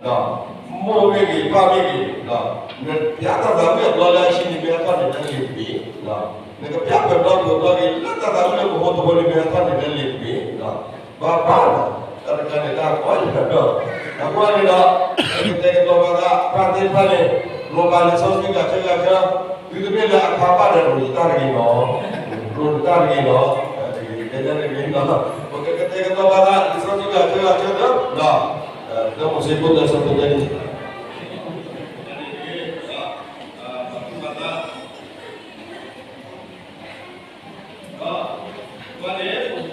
မိၢ်မ့ၢ်ဂ့ၤ ပၢ်မ့ၢ်ဂ့ၤ, နပျးတၢ်သးဝံၣ်အဘျီလၢအဟံးန့ၣ် မ့ၢ်ဟဲထီၣ်န့ၣ်လၢလံာ်တဘ့ၣ်, နကပျးပၢၢ်ဘျီပၢၢ်ဘျီဂ့ၤ လၢတၢ်သးဝံၣ်လၢပဟိသဝီန့ၣ် မ့ၢ်ဟဲထီၣ်န့ၣ်လၢလံာ်တဘ့ၣ်, ဘၣ်ဘၣ်ဒီး တၢ်တခါန့ၣ် တၢ်ကီယၤဒီး အဃိန့ၣ်ဒီး ပကတဲာ်ကတီၤပသး ပှၤသ့ၣ်တဖၣ်န့ၣ် ရိၤပၤလံာ်စီဆှံဂၤဆၢဂၤဆၢ, သုတမ့ၢ်လၢအခါဘၣ်ဒီး ရိၤယတၢ်တဂ့ၤနီၤ, ရိၤယတၢ်တဂ့ၤနီၤ, တဲတၢ်တဂ့ၤနီၤ, ပကတဲာ်ကတီၤပသး လံာ်စီဆှံဂၤဆၢဂၤဆၢဒီး ဒီးမိၤၡ့ဖိတၢ်ဆၢဖိတၢ်န့ၣ်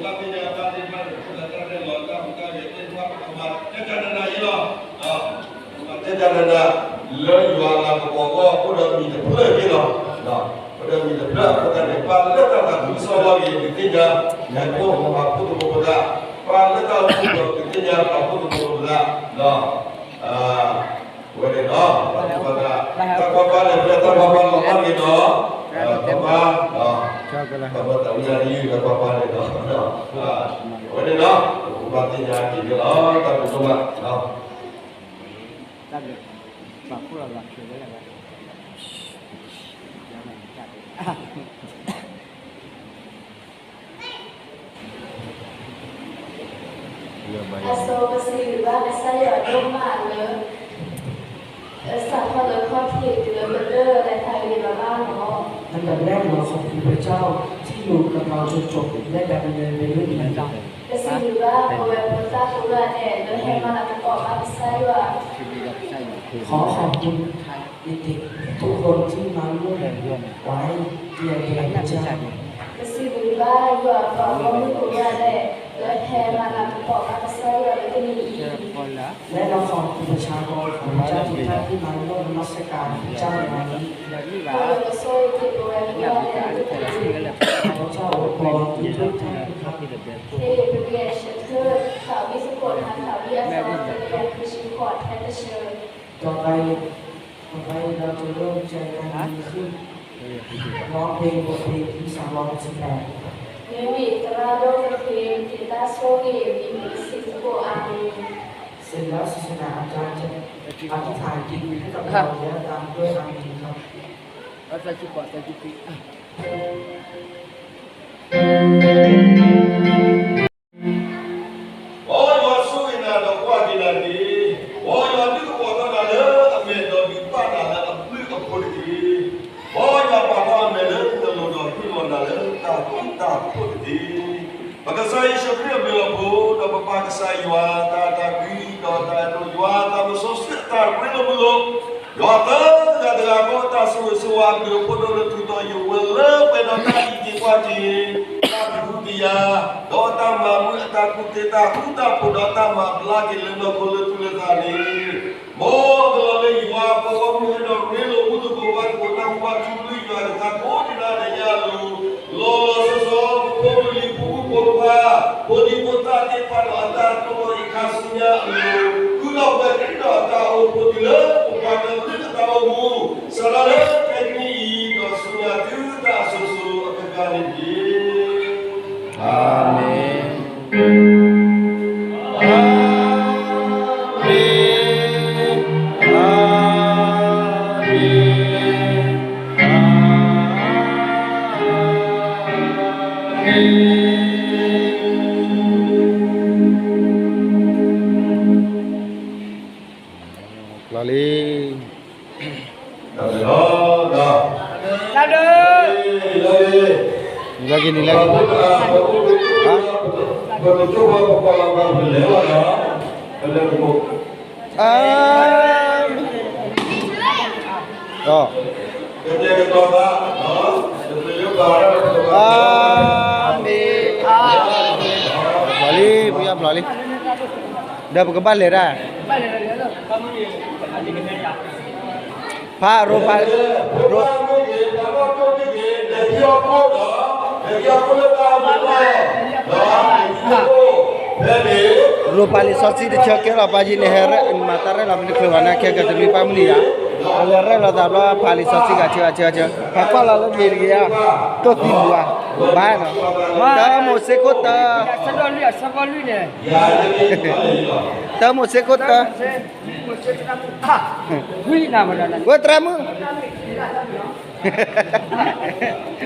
ပှၤသ့ၣ်တဖၣ်န့ၣ် ပကသ့ၣ်ညါတၢ်ရဲၣ်လီၤတၢ်ဟူးတၢ်ဂဲၤသ့ၣ်တဖၣ် ပကမၤသဲတၢ်နးနးအံၤလီၤ. ပကမၤသဲတၢ်နးနး လၢယွၤအလၤကပီၤအဂီၢ် အိၣ်ဒီးမံၤတဖျၢၣ်န့ၣ်လီၤ. အိၣ်ဒီးမံၤတဖျၢၣ်အဃိသတးန့ၣ် ပှၤလၢတၢ်သးခုကစီၣ်လီၤဂ့ၤ ဒုးသ့ၣ်ညါ နဲၣ်ပိၢ်မၤပှၤဖိသကိးပသး, ပှၤလၢတၢ်အိၣ်ဖှိၣ်ဒီးဒုးသ့ၣ်ညါပှၤဖိသကိးပသး, အဝဲန့ၣ်ဒီး တၢ်ကွၢ်ပာ်န့ၣ် ပတၢ်ကွၢ်ပာ်လီၤဘၣ်က့ၤဒီး ကွၢ်ပာ်, ကွၢ်ပာ်သးဝံၣ်တၢ်တယုၢ် တၢ်ကွၢ်ပာ်န့ၣ်ဒီး အဝဲန့ၣ်ဒီး ပကဘၣ်သ့ၣ်ညါက့ၤန့ၣ်လီၤ တၢ်ဘျုးဒိၣ်မး. အဆိ ပစံးဘျုးဘၣ်ကစၢ်ယွၤဒိၣ်မးလၢ စးထီၣ်လၢခီၣ်ထံးတုၤလၢပတၢၢ်လၢတၢ်ဂ့ၤဘၣ်ဘၣ်လီၤ. အတၢ်ဘျုးလၢ ပစံးဘျုးဘၣ်ပဝဲဖိသၣ်ဖိလၢ်န့ၣ် လၢဟဲမၤလၤကပီၤဘၣ်ကစၢ်ယွၤ ขอขอบคุณเด็กๆทุกคนที่มาร่วมไว้เยียวยาพระเจ้า ပစံးဘျုးဘၣ်ယွၤပှၤဂီၢ်မုၢ်ဖိလၢ်န့ၣ် လၢဟဲမၤလၤကပီၤဘၣ်ကစၢ်ယွၤလၢတနံၤအံၤ และเราขอคุณประชากรของพระเจ้าทุกท่านที่มาร่วมนมัสการพระเจ้าในวันนี้ ขอพระเจ้าอวยพรทุกๆท่านนะครับ ต่อไป ต่อไปเราจะเริ่มใจกันดีขึ้น ร้องเพลงบทเพลงที่สามร้อยหกสิบแปด မ့မ့ၢ်သရၣ်ဒိၣ်ကသ့ တၢ်ဆိၣ်ဂ့ၤ မံၤမံၤစံးသကိး အၤမ့ၣ် เสร็จแล้วศาสนาอาจารย์จะอธิษฐานจิตให้กับเราแล้วตามด้วยอาเมนครับ မ်ယွၤဆိၣ်ဂ့ၤနၤဒီးကွၢ်က့ၤနၤတက့ၢ်. မ်ယွၤဒုးကပီၤထီၣ်နၤလၢအမဲာ်ဒီးဒုးပာ်နၤလၢအဘျုးအဖှိၣ်တက့ၢ်. မ်ယွၤပာ်ထီၣ်အမဲာ်လၢနလိၤဒီးဟ့ၣ်လီၤနၤလၢတၢ်ဃူတၢ်ဖိးတက့ၢ်. ပကစၢ်ယ့ၣ်ၡူးခရံာ်အဘျုးအဖှိၣ် ဒီးပပၢ်ကစၢ်ယွၤတၢ်အဲၣ်တၢ်ကွံ ဒီးတၢ်အဲၣ်ယွၤ တၢ်မုၢ်စီဆှံအတၢ်ရ့လိာ်မုာ်လိာ် ယွၤသၢဂၤတဂၤဃီ တၢ်ဆိၣ်ဂ့ၤဆိၣ်ဝါအဘျုးအဖှိၣ်ဒိၣ်လၢထူးထီၣ်ယိာ်ဝဲလၢပှဲၤဒီးတၢ်အံးက့ၤကွၢ်က့ၤ တၢ်ကဟုကယာ် ဒီးတၢ်မၤမုာ်အတၢ်ကူၣ်သ့တၢ်ဃူတၢ်ဖိးဒီးတၢ်မၤဘျါက့ၤလၢနီၢ်ခိလၢသူၣ်လၢသးန့ၣ် မ်ကလီၤလၢယွၤပှၤဂီၢ်မုၢ်ဟဲဒီးရ့လိာ်မုာ်သကိးဘၣ်သကိးတၢ်မူဘၣ်ထူလၢယွၤတဂၤကိးဒံးနီၢ်ဒဲးညါအလိၤ လီၤလီၤဆီဆီ ပဖိပလံၤဖိမုၣ်ဖိခွါ ဖိဒံဖိသၣ်သ့ၣ်တဖၣ်ဒီးအတၢ်တိာ်အံၤခါဆူညါအလိၤ ဃုထီၣ်ပှဲၤထံဒီးအတၢ်အိၣ်ဖှိၣ်တုၤလၢပပှၤကလုာ်အတၢ်အိၣ်မူ စးထီၣ်လၢခဲကနံၣ်အံၤ ဒီးဆူညါတုၤတၢ်အစိၤစိၤအကကါန့ၣ်တက့ၢ်. အၤမ့ၣ်. အၤမ့ၣ်. အၤမ့ၣ်. အၤမ့ၣ်. လီၤလံ. တၢ်ဘျုး. နံၤလီၤက့ၤနံၤလီၤက့ၤ. အၤမ့ၣ်. အၤမ့ၣ်. ဖျိးလံ ဖုယီၤဖျိးလံ. ဒီးပကဘၣ်လဲၤတၢ် ဖးရိဖး ရိ ရိဖးလံာ်စီဆှံတဆၢကဲထီၣ်ပှၤယံၤန့ၣ် ဟဲမၤတၢ်ရဲၣ်လီၤမ့ၢ်တချုးဘၣ်န့ၣ် ခဲကတမံၤပၢ်မုၢ်နံၤယၤ လဲၤရဲၣ်လီၤသးဘျီ ဖးလံာ်စီဆှံဂၤဆၢဂၤဆၢဂၤဆၢ, ဖးကွၢ်လီၤလၢမ့ၢ်တဂ့ၤဧါ, တိၢ်သံပူၤဧါ, ဘၣ်နီၤ, တၢမိၤၡ့ခိၣ်တၢ, တၢမိၤၡ့ခိၣ်တၢ, ဝဲသရၣ်မုၣ်,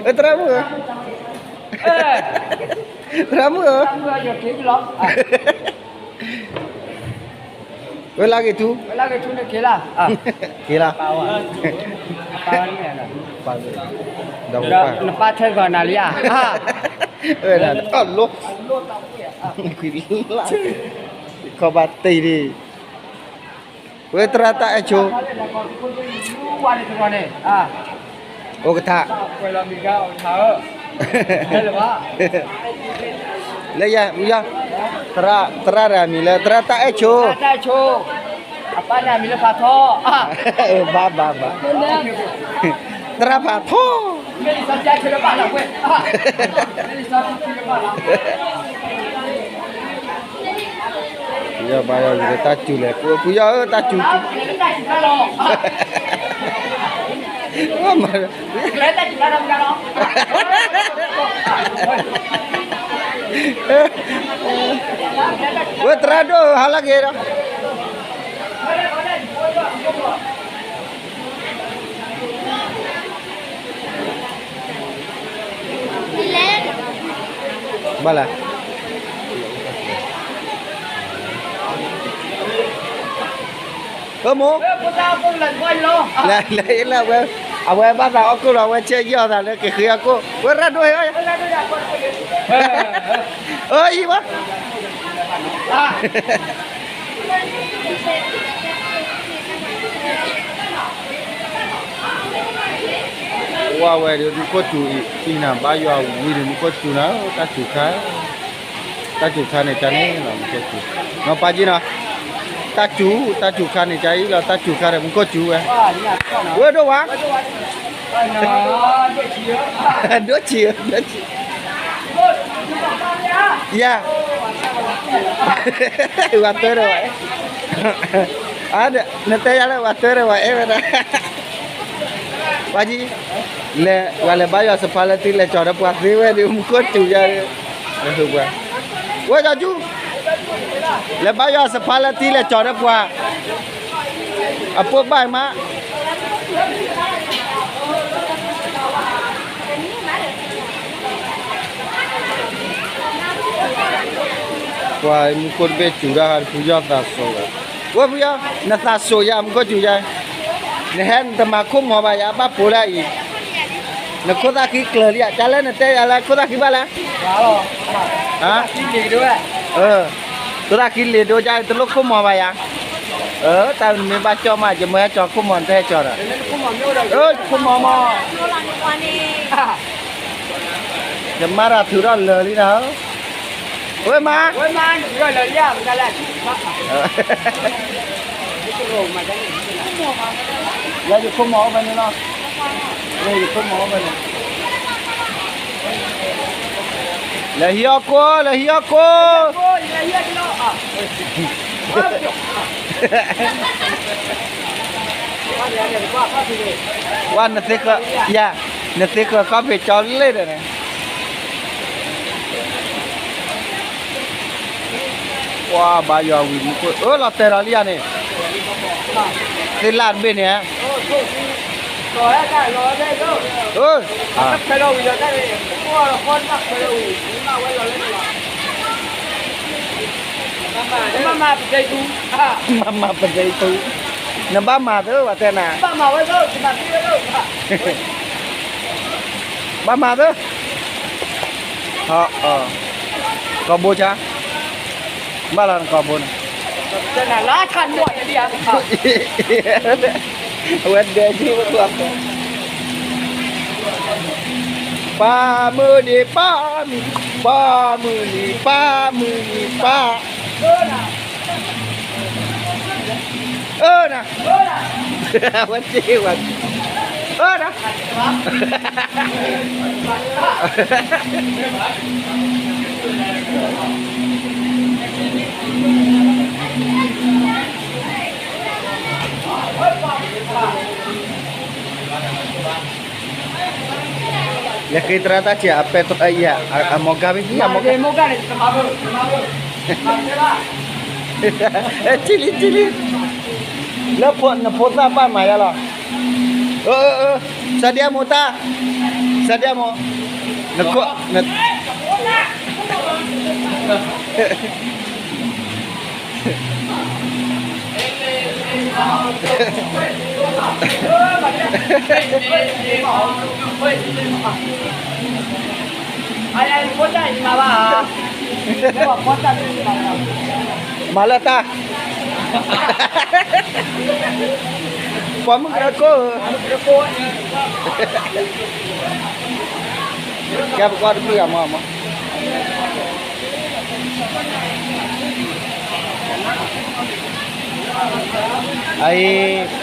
ဝဲသရၣ်မုၣ်ဧၢ, သရၣ်မုၣ်ဧၢ, ဝဲလၢဂ့ၤထူ, က့ၤလၢ, က့ၤလၢ, ဒီးနပၢ်ထဲဂီၤနၤလံဧါ, ဝဲဒၣ်တၢ်လိၣ်, ခီဘၣ်တ့ၢ်ဒံး, ဝဲသရၣ်တၢ်အဲၣ်ဆိ, အိၣ်ကထါ လၢယၤ, သရၣ်, သရၣ်တဂၤမံၤလၢ သရၣ်တၢ်အဲၣ်ဆိ, အပၢ်တဂၤမံၤလၢဖးထီ, ဘၣ်ဘၣ်ဘၣ်, သရၣ်ဖးထီ, ဖုယီၢ်ဘါယွၤဝံၤဒီးတၢ်စူၤလဲၣ်, ဖုယီၢ်ဧၢ တၢ်စူၤ, ဝဲသရၣ်ဒိၣ်ဟါလၢက့ၤဒီး ဘၣ်လဲၣ်, အမိၢ်, လဲၤလဲၤလၢဝဲ, အဝဲဘၣ်သးအီၣ်ကိၣ်လီၤ အဝဲဆဲးယီၢ်သးလၢကဃ့အီၣ်ကိၣ်, ဝဲရၣ်ဒိၣ်ဟဲ, အၢ အံၤဝဲ ဝဲဝဲဒီးမူခိၣ်စူၤအံၤ အံၤနၤ ဘါယွၤဝံၤဒီးမူခိၣ်စူၤနၤ တၢ်စူၤခါ, တၢ်စူၤခါန့ၣ် တၢ်န့ၣ်လီၤ မူခိၣ်စူၤ, နီၢ်ပၢ်က့နီၤ, တၢ်စူၤ, တၢ်စူၤခါန့ၣ် ကၢ်အံၤလီၤ တၢ်စူၤခါဒီးမူခိၣ်စူၤဝဲ, ဝဲဒိၣ်ဝါ, ဒိၣ်ဆံး, ဒိၣ်ဆံး ယၤ, ဝၤတၢ်ဒီးဝဲ, နတဲယၤလၢဝၤတၢ်ဒီးဝဲအဲၣ်ဝဲဒၣ်, ဝဲကံ, လဲၤ, ဝဲလဲၤဘါယွၤစဖါလၢတံၢ်လဲၤကၠီၤဒီးပှၤသ့ဝဲဒီး မူခိၣ်စူၤယၤ, ဝဲကၠီၤကၠူ, လဲၤဘါယွၤစဖါလၢတံၢ်လဲၤကၠီၤဒီးပှၤ, အပိာ်ဘၣ်မး ပှၤမူခိၣ်တဘ့ၣ်စူၤဒၣ်ဟး ဖုယီၢ်သးစိၤလီၤ, ဝဲဖုယီၢ် နသးစိၤယၤ မူခိၣ်စူၤယၤ, နဟဲနတမၤခိၣ်မီၤဘၣ်ယၤ ဘၣ်ပိာ်လၢအံၤ, နခိၣ်သၣ်ဃံကျၢၤလံဧါ ကၢ်လၢနတဲယၤလၢခိၣ်သၣ်ဃံဘၣ်လဲၣ်, ခိၣ်သၣ်ဃံလ့ၤဒိကၢ် တလိၣ်ခိၣ်မီၤဘၣ်ယၤ, တၢ်နမ့ၢ်ဘၣ်ကၠီၣ်မး ယမ့ၢ်ဟဲကၠီၤခိၣ်မီၤ နတဟဲကၠီၤဒီး, ခိၣ်မီၤမီၤ ယမၤတၢ်ထုးထီၣ်လၢာ်လံနၤ, ဝဲမး, ယခိၣ်မီၤအိၣ်ဖဲန့ၣ်လီၤ, ယခိၣ်မီၤအိၣ်ဖဲန့ၣ်, လဲၤဟံးအီၣ်ကိၣ် လဲၤဟံးအီၣ်ကိၣ်, ဝဲနသ့ၣ်ဃၢၤ, ယၤ, နသ့ၣ်ဃၢၤခီၣ်ဖံးကၠီလ့ၣ်ဒီးန့ၣ်, ပှၤဘါယွၤဝံၤမူခိၣ် အၢ လီၤတဲာ်ဒီးလံဧါန့ၣ်, သ့ၣ်လၣ်တဘ့ၣ်န့ၣ်, အၢ, မၤမၤပဒဲးထူ, နဘၣ်မၤသၢ ပှၤတဲနၤ, ဘၣ်မၤသၢ, ကိာ်ဘိဆါ, ဘၣ်လီၤနကိာ်ဘိန့ၣ်, အဝဲဒဲးထူ, ပၢ်မုၢ်နံၤပၢ်, ပၢ်မုၢ်နံၤပၢ်, မုၢ်နံၤပၢ်, အၢနၤ, ဝဲတ့ဝဲ, အၢနၤ, ဝဲ လဲၤဃ့သရၣ်တၢ်စံး အပဲတြီ အံၤ အမိၢ်ဂၤမ့ၢ်ဟံး အမိၢ်ဂၤ ထံၣ်လံ ထံၣ်လံ လၢနဖိသၣ်ပာ်မၤယါလီၤ အၢ အၢ အၢ စၢဒံအမိၢ်တၢ် စၢဒံအမိၢ် နခိၣ် န မၤလၢတၢ် ပှၤမုၢ်ကရၢခိၣ်ဧၢ ကဲပကွၢ်တဖုဂၤမးမး အအံၤ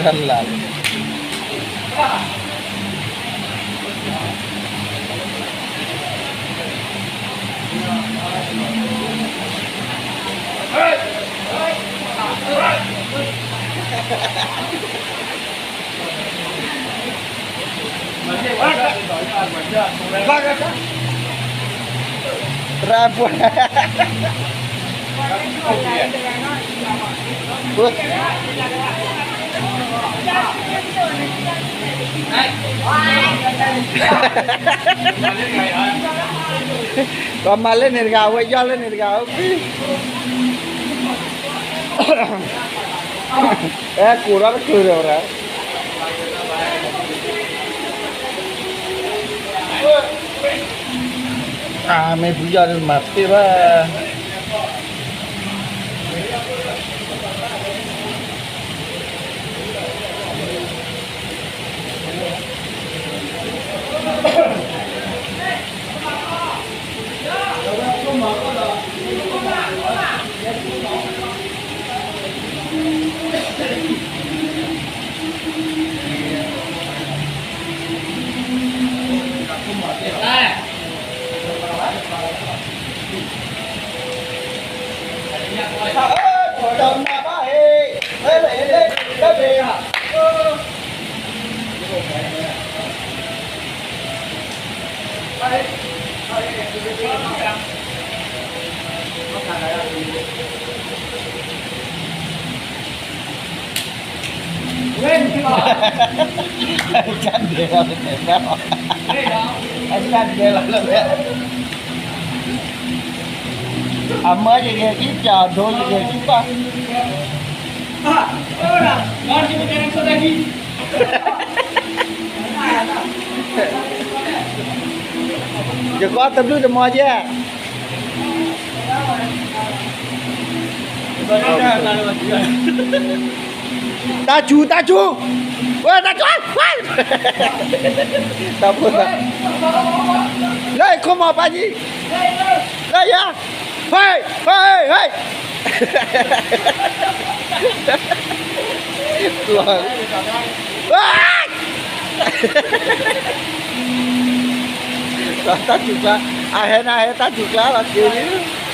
ရလၢ် ရၢပှၤ ပှၤမၤလၢန့ၣ်တဂၤ အဝဲယီၢ်လၢန့ၣ်တဂၤ အဲ ကိးထီၣ်တချုးဒီးဝဲဒၣ် အၢ မ့ၢ်ဖုယီၢ်ဒီးမၤသ့ဘၣ် ကၢ်ဒဲးလီၤလၢမဲာ်, ကၢ်ဒဲးလီၤလၢမဲာ်, အမၢယဂဲၤခံပျၢ် အဒိယဂဲၤခံပၢ်, ယကွၢ်တဘျုးတမီၤယဲၢ် တၢ်စူၤ တၢ်စူၤ, ဝဲတၢ်စူၤ, တၢ်ဖိသၣ်, လၢခိၣ်မီၤပၢ်ကံ, လၢယၤ, ဟဲ, ဟဲ, ဟဲ, လီၤ, တၢ်စူၤကျါ, အဟဲနၤဟဲတၢ်စူၤကျါလီၤက့ၤလံ.